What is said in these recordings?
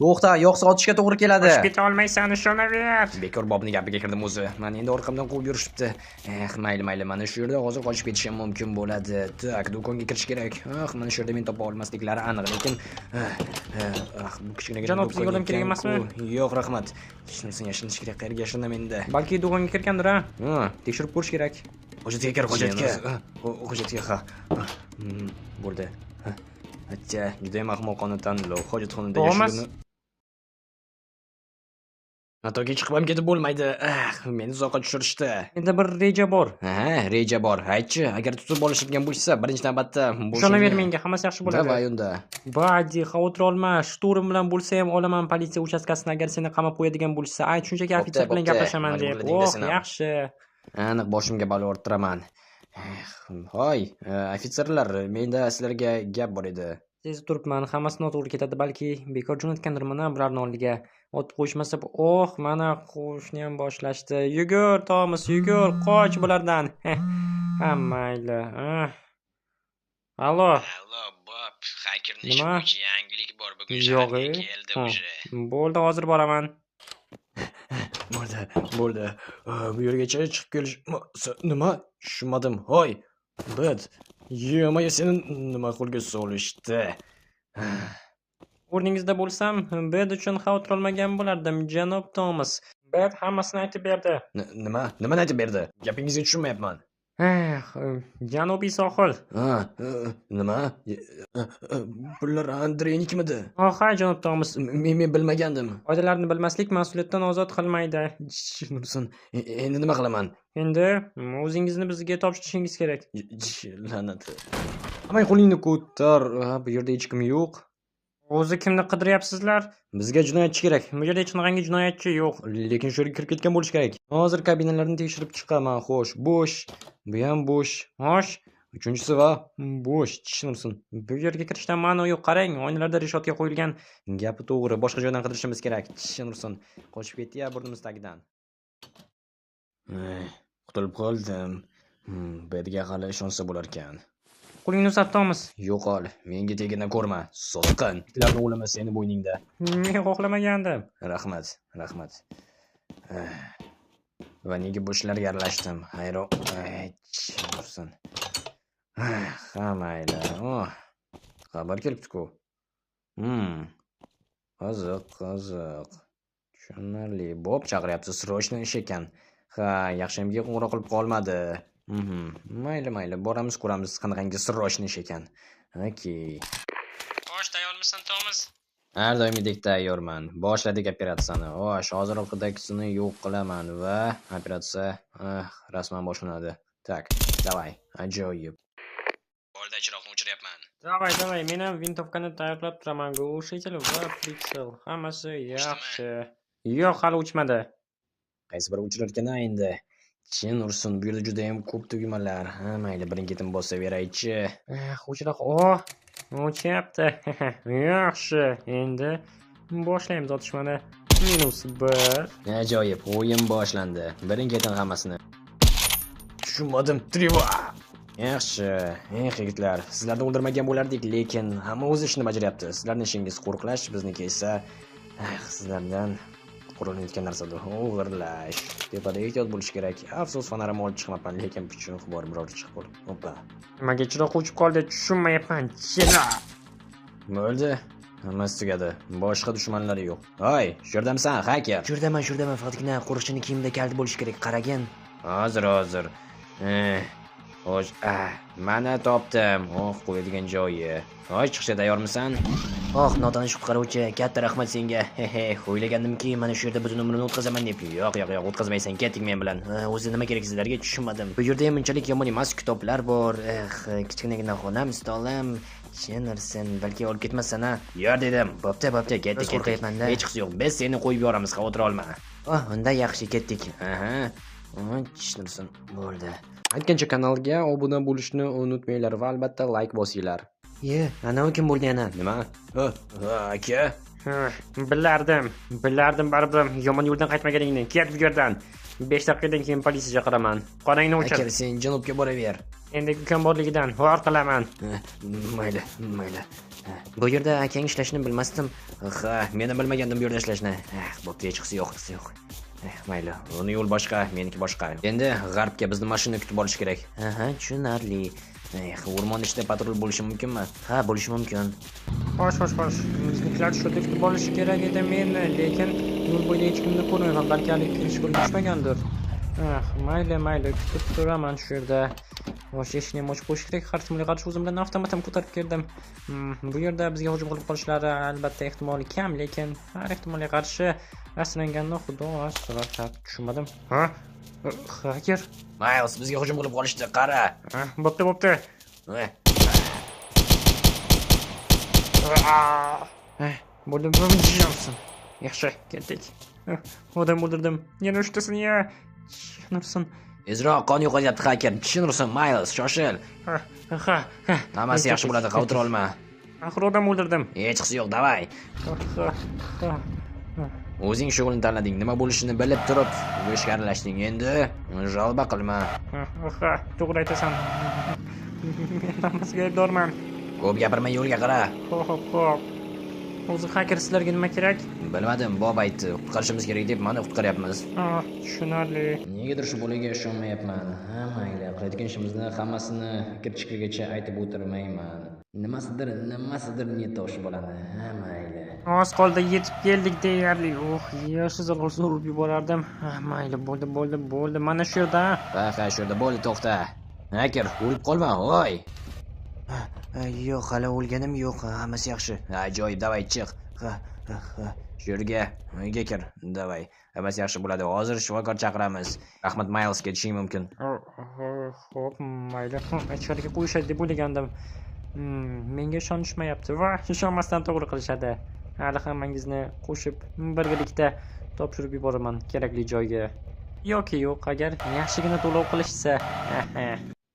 To'xta, yo'qsa otishga to'g'ri keladi. Qochib keta olmaysan, ishonaver. Bekor Bobni gapiga kirdim o'zi. Mana endi orqamdan quvib yurishibdi. Eh, mayli, mayli, mana shu yerda hozir qochib ketishim mumkin bo'ladi. Так, do'konga kirish kerak. Ah, mana shu yerda meni topa olmasliklari aniq, lekin ah, bu kichkinagina Janob, sizga do'kon yordam kerak emasmi? ekan-ku. Yo'q, rahmat. Hech narsani yashirinish kerak. Qayerga yashirinaman endi? Balki do'konga kirgandir, ha? Ha, tekshirib ko'rish kerak. Hojatga kir, hojatga. Hojatga, ha. Bo'ldi. Ha. Acha, juda ham ahmoqona tanlov. Hojatxonada Bo'lmas. yashirina. Matoga chiqib ham ketib bo'lmaydi. Ah, meni uzoqqa tushirishdi. Menda bir reja bor. Ha, reja bor. Aytchi, agar tutib olishadigan bo'lsa, birinchi navbatda Ishonaver menga, hammasi yaxshi bo'ladi. Давай unda. Badi, xavotir olma. Shturm bilan bo'lsa ham olaman politsiya uchastkasini agar seni qamab qo'yadigan bo'lsa. Ayt, shunchaki Bo'pti, ofitser bilan bo'pti. gaplashaman deb. Majburlading Oh, desam. yaxshi. Aniq boshimga balo orttiraman. Eh, hoy, ofitserlar, menda sizlarga gap bor edi. Sezib turibman, hammasi noto'g'ri ketadi. Balki bekor jo'natgandirman bularni oldiga. Otib qo'yishmasa, oh, mana qo'shni ham boshlashdi. Yugur, Tomas, yugur, qoch bulardan. Ha, mayli. Ah. Allo. Allo, Bob, xakerni ishi Nima? bo'yicha yangilik bor. Bugun Yo'q, e. Ha. Bo'ldi, hozir boraman. Bo'ldi, bo'ldi. Bu yergacha chiqib kelish nima? Tushunmadim. Hoy, bit. Yema, seni nima qo'lga solishdi? O'rningizda bo'lsam, Bed uchun xavotir olmagan bo'lardim, janob Tomas. Bed hammasini aytib berdi. Nima? Nimani aytib berdi? Gapingizga tushunmayapman. Eh, Janubiy sohil. Ha, nima? Bular Andreynikmidi? Oh, ha, janob Tomas. Men bilmagandim. Qoidalarni bilmaslik mas'uliyatdan ozod qilmaydi. Nursin, endi nima qilaman? Endi o'zingizni bizga topshirishingiz kerak. La'nat. Amay, qo'lingni ko'tar. Ha, bu yerda hech kim yo'q. O'zi kimni qidiryapsizlar? Bizga jinoyatchi kerak. Bu yerda hech qanaqangi jinoyatchi yo'q. Lekin shu yerga kirib ketgan bo'lishi kerak. Hozir kabinalarni tekshirib chiqaman. Xo'sh, bo'sh. Bu ham bo'sh. Xo'sh, Uchinchisi va bo'sh. Nursin. bu yerga kirishdan ma'no yo'q. Qarang, oynalarda reshotka qo'yilgan. Gapi to'g'ri. Boshqa joydan qidirishimiz kerak. Nursin. Qochib ketdi-ya burnimiz tagidan. Eh, qutulib qoldim. Bedga hali ishonsa bo'larkan. Qo'lingni uzat, Tomas. Yo'qol, menga tegina ko'rma, sotqin. Itlarni o'limi seni bo'yningda. Men xohlamagandim. Rahmat, rahmat. Eh, va nega bu ishlarga aralashdim? Hayron. Ay, Nursin. Eh, ha, mayli. Oh, xabar kelibdi-ku. Qiziq, qiziq. Tushunarli. Bob chaqiryapti, срочно ish ekan. Ha, yaxshiyamki qo'ng'iroq qilib qolmadi. Mayli, mayli, boramiz, ko'ramiz qanaqangi срочно ish ekan. Okey. Xo'sh, tayyormisan, Tomas? Har doimgidek tayyorman. Boshladik operatsiyani. Xo'sh, hozir orqadagisini yo'q qilaman va operatsiya rasman boshlanadi. Так, давай. Ajoyib. Bo'ldi, chiroqni o'chiryapman. Давай, давай, men ham vintovkani tayyorlab turaman. Глушитель va прицел. Hammasi yaxshi. Yo'q, hali o'chmadi. Qaysi biri o'chirar ekan endi? Chin ursin, bu yerda juda ham ko'p tugmalar. Ha, mayli, birin-ketin bosaveraychi. Eh, o'chira. Oh, o'chyapti. Yaxshi. Endi boshlaymiz otishmani. -1. Ajoyib, o'yin boshlandi. Birin-ketin hammasini. Tushunmadim, Triva. Yaxshi, eh yigitlar, sizlarni o'ldirmagan bo'lardik, lekin hamma o'z ishini bajaryapti. Sizlarning ishingiz qo'riqlash, bizniki esa sizlardan qo'riqlanayotgan narsadir, o'g'irlash. Tepada ehtiyot bo'lish kerak. Afsus, fonarimni olib chiqmabman, lekin pichoq bor, biror chiqib qo'l. Hoppa. Nimaga chiroq o'chib qoldi? Tushunmayapman. Chiroq. Bo'ldi. Hammasi tugadi. Boshqa dushmanlar yo'q. Hoy, shu yerdamisan, xaker? Shu yerdaman, shu yerdaman. Faqatgina qo'riqchining kiyimida kalit bo'lishi kerak. Qaragin. Hozir, hozir. Xo'sh, mana topdim. Oh, qo'yadigan joyi. Hoy, chiqishga tayyormisan? Oh, notanish qutqaruvchi, katta rahmat senga. He-he, o'ylagandimki, mana shu yerda butun umrimni o'tkazaman deb. Yo'q, yo'q, yo'q, o'tkazmaysan. Ketdik men bilan. O'zi nima kerak sizlarga tushunmadim. Bu yerda ham unchalik yomon emas, kitoblar bor. Eh, kichkinagina xonam, stolim. Chin narsan, balki olib ketmassan a? Yor dedim. Bo'pti, bo'pti, ketdik, Biz ketdik. qo'rqyapman-da. Hech qisi yo'q. Biz seni qo'yib yuboramiz, xavotir olma. Oh, unda yaxshi, ketdik. Aha. Chin Bo'ldi. Aytgancha kanalga obuna bo'lishni unutmanglar va albatta like bosinglar. Ye, ana u kim bo'ldi yana? Nima? Ha, aka. Bilardim, bilardim baribir yomon yo'ldan qaytmaganingni. Ket bu yerdan. 5 daqiqadan keyin politsiya chaqiraman. Qonangni o'chir. Aka, sen janubga boraver. Endi ukam borligidan xor qilaman. Mayli, mayli. Bu yerda akang ishlashini bilmasdim. Ha, men ham bilmagandim bu yerda ishlashni. Bo'pti, hechqisi yo'q, yo'q. Mayli, uni yo'l boshqa, meniki boshqa. Endi g'arbga bizni mashina kutib olish kerak. Aha, tushunarli. O'rmon ichida patrul bo'lishi mumkinmi? Ha, bo'lishi mumkin. Xo'sh, xo'sh, xo'sh. Biznikilar shu yerda kutib olishi kerak edi meni, lekin yo'l bo'yida hech kimni ko'rmayman. Balki hali kelishga ulgurishmagandir. Mayli, mayli, kutib turaman shu yerda. Xo'sh, eshikni ham ochib qo'yish kerak. Har ehtimolga qarshi o'zim bilan avtomat ham ko'tarib keldim. Bu yerda bizga hujum qilib qolishlari albatta ehtimoli kam, lekin har ehtimolga qarshi asranganni Xudo asrar. Tushunmadim. Ha? Hacker. Miles, bizga hujum qilib qolishdi, qara. Bo'pti, bo'pti. Bo'ldi, bo'ldi. Yaxshi, ketdik. Odam o'ldirdim. Yana uchtasini ya. Nursin. Tezroq, qon yo'qotyapti hacker. Tushunursan, Miles, shoshil. Ha, ha, ha. Hammasi yaxshi bo'ladi, xavotir olma. Axir odam o'ldirdim. Hechqisi yo'q, davay. O'zing shug'ulni tanlading, nima bo'lishini bilib turib, bu ishga aralashding. Endi jalba qilma. Ha, to'g'ri aytasan. Men hammasiga aybdorman. Ko'p gapirmay yo'lga qara. Xo'p, xo'p. O'zi hacker sizlarga nima kerak? Bilmadim, Bob aytdi, qutqarishimiz kerak deb mana qutqaryapmiz. Tushunarli. Negadir shu bolaga ishonmayapman. Ha, mayli, qilayotgan ishimizni hammasini kir-chikirgacha aytib o'tirmayman. Nimasidir niyatda shu bolani. Ha, mayli. Oz qoldi, yetib keldik deyarli. Oh, yaxshi zalg'ur urib yuborardim. Ha, mayli, bo'ldi, bo'ldi, bo'ldi. Mana shu yerda. Ha, ha, shu yerda bo'ldi, to'xta. Hacker, o'lib qolma, voy. Yo'q, hali o'lganim yo'q, hammasi yaxshi. Ajoyib, davay chiq. Ha, ha, shu yerga, uyga kir, davay. Hammasi yaxshi bo'ladi. Hozir shifokor chaqiramiz. Rahmat, Miles, ketishing mumkin. Xo'p, mayli. Ichkariga qo'yishadi deb o'ylagandim. Menga ishonishmayapti va ishonmasdan to'g'ri qilishadi. Hali hammangizni qo'shib birgalikda topshirib yuboraman kerakli joyga. Yoki yo'q, agar yaxshigina to'lov qilishsa.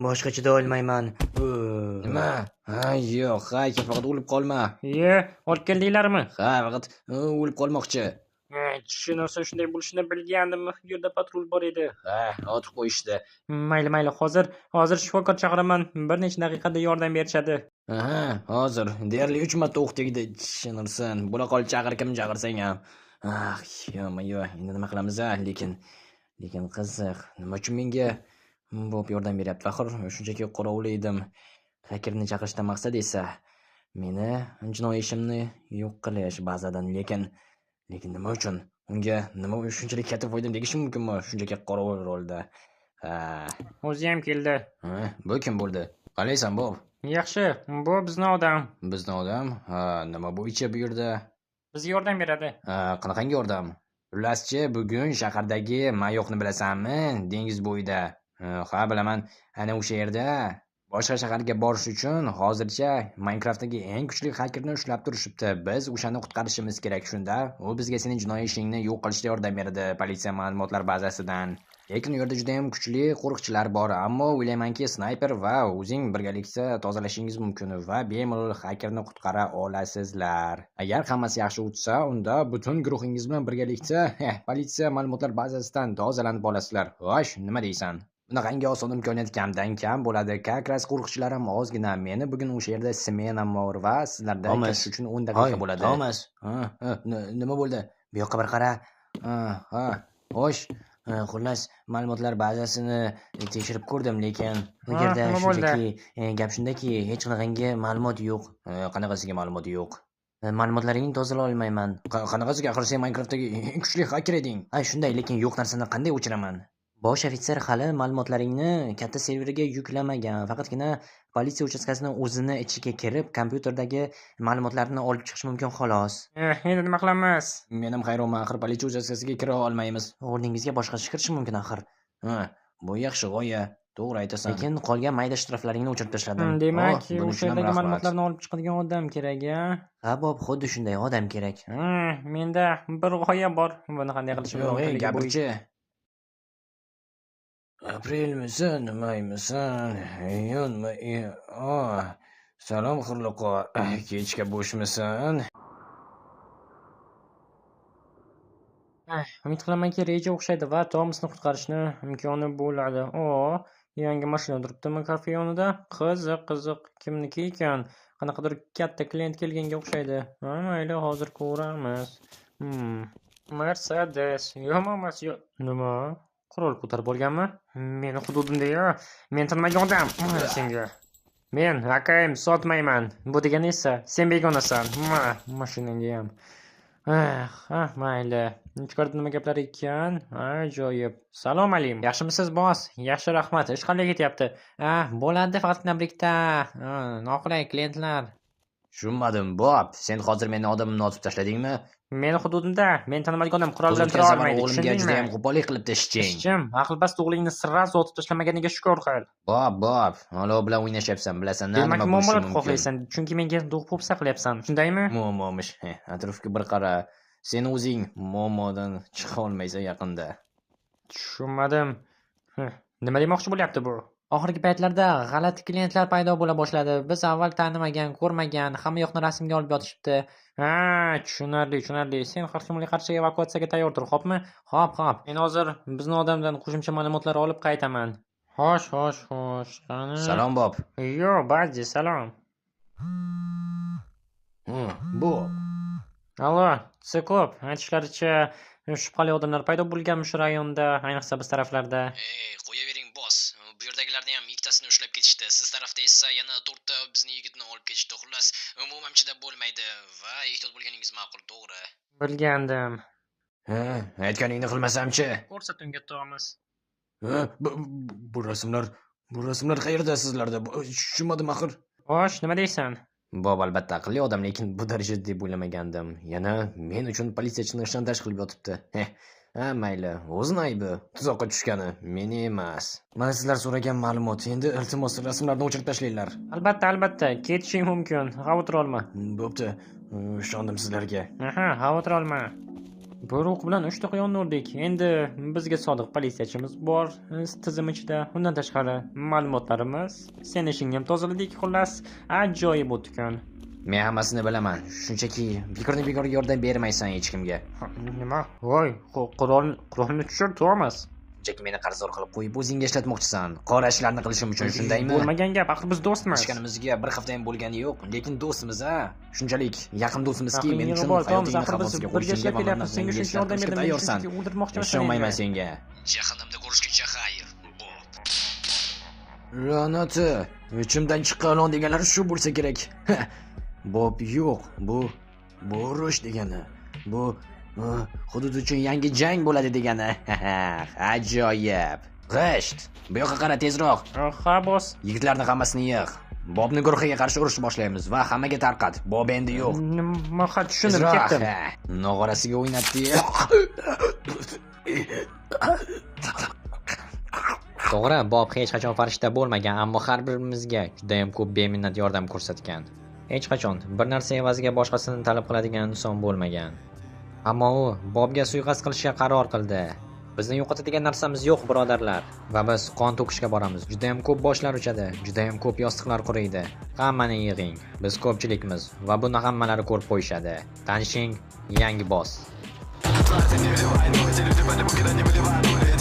Boshqa chida olmayman. Nima? Ha, yo'q, hacker, faqat o'lib qolma. Ye, olib keldinglarmi? Ha, faqat o'lib qolmoqchi. Tushunarsa shunday bo'lishini bilgandim. Bu yerda patrul bor edi. Ha, otib qo'yishdi. Mayli, mayli, hozir shifokor chaqiraman. Bir necha daqiqada yordam berishadi. Aha, hozir deyarli 3 marta o'q tegdi. Tushunarsan. Bo'la qol, chaqir, kim chaqirsang ham. Ah, yo-yo, endi nima qilamiz a? Lekin qiziq, nima uchun menga Bob yordam beryapti? Axir shunchaki qorovul edim. Hackerni chaqirishdan maqsad esa meni jinoiy ishimni yo'q qilish bazadan, lekin nima uchun? Unga nima shunchalik katta foyda degishi mumkinmi? Shunchaki qorovul rolida. Ha. O'zi ham keldi. Ha, bu kim bo'ldi? Qalaysan, Bob? Yaxshi, bu bizni odam. Bizni odam? Ha, nima bo'yicha bu yerda? Bizga yordam beradi. Ha, qanaqangi yordam? Xullaschi, bugun shahardagi mayoqni bilasanmi? Dengiz bo'yida. Ha, bilaman. Ana o'sha yerda boshqa shaharga borish uchun hozircha Minecraftdagi eng kuchli hackerni ushlab turishibdi. Biz o'shani qutqarishimiz kerak. Shunda u bizga sening jinoiy ishingni yo'q qilishda yordam beradi politsiya ma'lumotlar bazasidan. Lekin u yerda juda ham kuchli qo'riqchilar bor, ammo o'ylaymanki, snayper va o'zing birgalikda tozalashingiz mumkin va bemalol hackerni qutqara olasizlar. Agar hammasi yaxshi o'tsa, unda butun guruhingiz bilan birgalikda politsiya ma'lumotlar bazasidan tozalanib olasizlar. Xo'sh, nima deysan? Bunaqangi oson imkoniyat kamdan kam bo'ladi. Как раз qo'riqchilar ham ozgina. Meni bugun o'sha yerda smenam bor va sizlarda kirish uchun 10 daqiqa bo'ladi. Thomas. Ha, nima bo'ldi? Bu yoqqa bir qara. Ha, ha. Xo'sh, xullas, ma'lumotlar bazasini tekshirib ko'rdim, lekin u yerda shunchaki gap shundaki, hech qanaqangi ma'lumot yo'q. Qanaqasiga ma'lumot yo'q? Ma'lumotlaringni tozala olmayman. Qanaqasiga? Axir sen Minecraftdagi eng kuchli hacker eding. Ha, shunday, lekin yo'q narsani qanday o'chiraman? Bosh ofitser hali ma'lumotlaringni katta serverga yuklamagan. Faqatgina politsiya uchastkasini o'zini ichiga kirib, kompyuterdagi ma'lumotlarni olib chiqish mumkin xolos. Endi nima qilamiz? Men ham hayronman, axir politsiya uchastkasiga kira olmaymiz. O'rningizga boshqasi kirishi mumkin axir. Ha, bu yaxshi g'oya. To'g'ri aytasan. Lekin qolgan mayda shtraflaringni o'chirib tashladim. Demak, o'sha yerdagi ma'lumotlarni olib chiqadigan odam kerak, a? Ha, Bob, xuddi shunday odam kerak. Menda bir g'oya bor. Buni qanday qilishim mumkinligi Yo'q, gapirchi. Aprelmisan, maymisan, iyunmi? Salom, Xurluqo. Kechga bo'shmisan? Umid qilamanki, reja o'xshaydi va Tomasni qutqarishni imkoni bo'ladi. O, Yangi mashina turibdimi kafe yonida? Qiziq, qiziq. Kimniki ekan? Qanaqadir katta klient kelganga o'xshaydi. Ha, mayli, hozir ko'ramiz. Mercedes. Yomon emas, yo. Nima? Qurol ko'tarib olganmi? Meni hududimda-ya. Men tanimagan odam. Mana senga. Men AKM sotmayman. Bu degani esa sen begonasan. Ma, mashinangga ham. Ha, mayli. Ichkarida nima gaplar ekan? Ajoyib. Salom alaykum. Yaxshimisiz, boss? Yaxshi, rahmat. Ish qanday ketyapti? Bo'ladi, faqatgina bir ikkita noqulay klientlar. Tushunmadim, Bob. Sen hozir meni odamimni otib tashladingmi? Meni hududimda men tanimagan odam qurol bilan O'zim tura safar olmaydi, o'g'limga tushundingmi? juda ham qo'pollik qilibdi ishching. Ishchim, aql past o'g'lingni sirraz otib tashlamaganiga shukr qil. Bob, Bob, olov bilan o'ynashyapsan, bilasan na Demak, nima bo'lishi muammolar mumkin. xohlaysan, chunki menga do'q-po'pisa qilyapsan. Shundaymi? Muammomish. Atrofga bir qara. Sen o'zing muammodan chiqa olmaysan yaqinda. Tushunmadim. Nima demoqchi bo'lyapti bu? Oxirgi paytlarda g'alati klientlar paydo bo'la boshladi. Biz avval tanimagan, ko'rmagan, hamma yoqni rasmga olib yotishibdi. Ha, tushunarli, tushunarli. Sen har kimga qarshi evakuatsiyaga tayyor tur, xo'pmi? Xo'p, xo'p. Men hozir bizni odamdan qo'shimcha ma'lumotlar olib qaytaman. Xo'sh, xo'sh, xo'sh. Qani? Salom, Bob. Yo, Badji, salom. Bob. Allo, Siklop, aytishlaricha shubhali odamlar paydo bo'lganmish rayonda, ayniqsa biz taraflarda. Ey, qo'yavering, boss. Bu yerdagilarni ham ikkitasini ushlab ketishdi. Siz tarafda esa yana to'rtta bizni yigitni olib ketishdi. Xullas, umuman chidab bo'lmaydi va ehtiyot bo'lganingiz ma'qul, to'g'ri. Bilgandim. Ha, aytganingni qilmasamchi? Ko'rsat unga, Tomas. Ha, bu rasmlar, bu rasmlar qayerda sizlarda? Tushunmadim axir. Xo'sh, nima deysan? Bob albatta aqlli odam, lekin bu darajada deb o'ylamagandim. Yana men uchun politsiyachini shantaj qilib yotibdi. Ha, mayli, o'zini aybi, tuzoqqa tushgani, meni emas. Mana sizlar so'ragan ma'lumot. Endi iltimos rasmlarni o'chirib tashlanglar. Albatta, albatta, ketishing mumkin. Xavotir olma. Bo'pti. Ishondim sizlarga. Aha, xavotir olma. Bir o'q bilan 3 ta quyonni urdik. Endi bizga sodiq politsiyachimiz bor tizim ichida. Undan tashqari ma'lumotlarimiz, sen ishingni ham tozaladik, xullas, ajoyib o'tdi kun. Men hammasini bilaman. Shunchaki bekorni bekorga yordam bermaysan hech kimga. Ha, nima? Voy, qurolni tushir, Tomas. Shunchaki meni qarzdor qilib qo'yib o'zingga ishlatmoqchisan. Qora ishlarni qilishim uchun, shundaymi? Bo'lmagan gap, axir biz do'stmiz. Tanishganimizga bir hafta ham bo'lgani yo'q, lekin do'stmiz, ha. Shunchalik yaqin do'stmizki, men Aqlingni uchun yig'ib ol, Tomas, hayotingni axir biz xavfga birga qo'yishingga ishlab va kelyapmiz. Senga menga shuncha yordam ishlatishga berdim, meni tayyorsan. shunchaki o'ldirmoqchi emasan Ishonmayman endi. senga. Jahannamda ko'rishguncha xayr. Bob. La'nati, ichimdan chiqqan ilon deganlari shu bo'lsa kerak. Bob yo'q, bu urush degani. Bu hudud uchun yangi jang bo'ladi degani. Ajoyib. G'isht, bu yoqqa qara tezroq. Ha, boss. Yigitlarni hammasini yig'. Bobni guruhiga qarshi urush boshlaymiz va hammaga tarqat. Bob endi yo'q. Nima, ha, tushundim, Tezroq. ketdim. Nog'orasiga o'ynatdi. To'g'ri, Bob hech qachon farishta bo'lmagan, ammo har birimizga juda ham ko'p beminnat yordam ko'rsatgan. Hech qachon bir narsa evaziga boshqasini talab qiladigan inson bo'lmagan. Ammo u Bobga suiqasd qilishga qaror qildi. Bizni yo'qotadigan narsamiz yo'q, birodarlar. Va biz qon to'kishga boramiz. Juda ham ko'p boshlar uchadi, juda ham ko'p yostiqlar quriydi. Hammani yig'ing. Biz ko'pchilikmiz va buni hammalari ko'rib qo'yishadi. Tanishing, yangi boss. Не выливай, но эти люди по небу, когда не выливай.